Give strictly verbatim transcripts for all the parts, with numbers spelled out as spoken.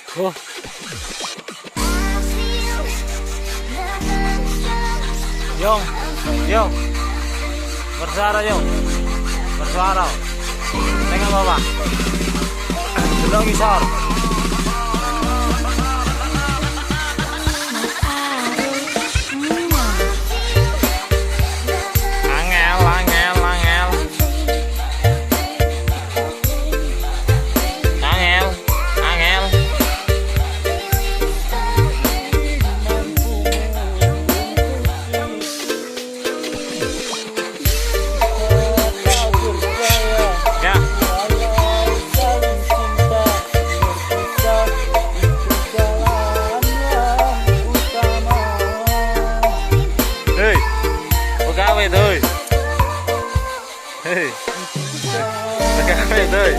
Huh. Yong, Yong. Bersuara, Yong. Bersuara. Tengok bawah. Belok ngisor. Angel, angel, angel. Angel, angel. Ya. Hei, begawe tu, hei. Hei. Begawe tu, hei.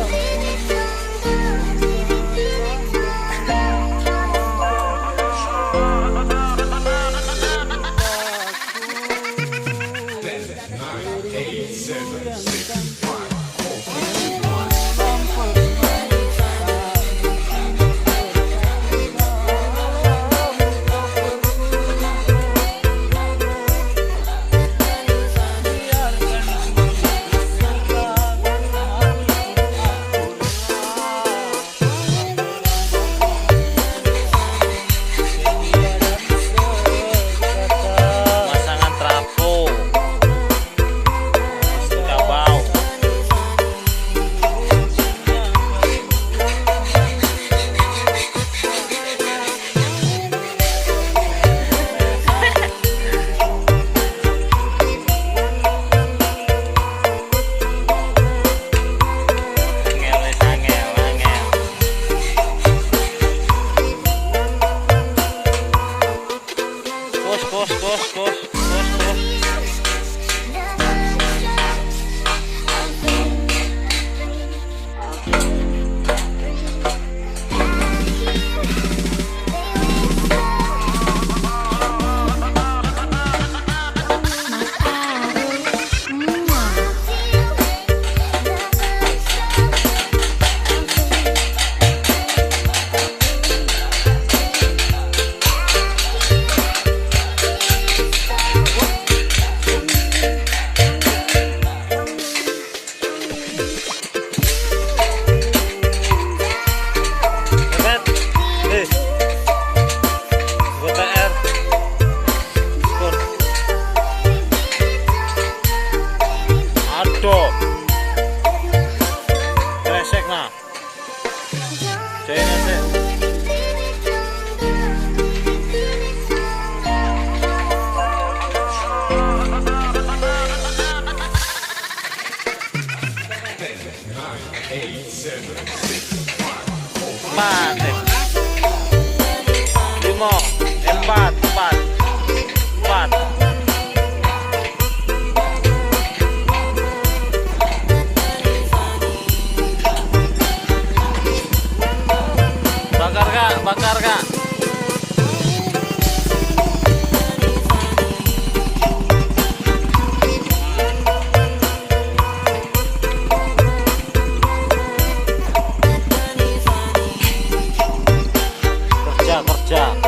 Pemasangan trapo. Masuk kabau. Angel, wis angel, angel. Pos, pos, pos, pos, pos, pos. Hebat. Eh. W T R. Skor. Aduh. Kresek nah. Cek, cek. Empat, eh. Limo, empat, empat, empat. Bakar, Kak, bakar, Kak. Kerja, kerja.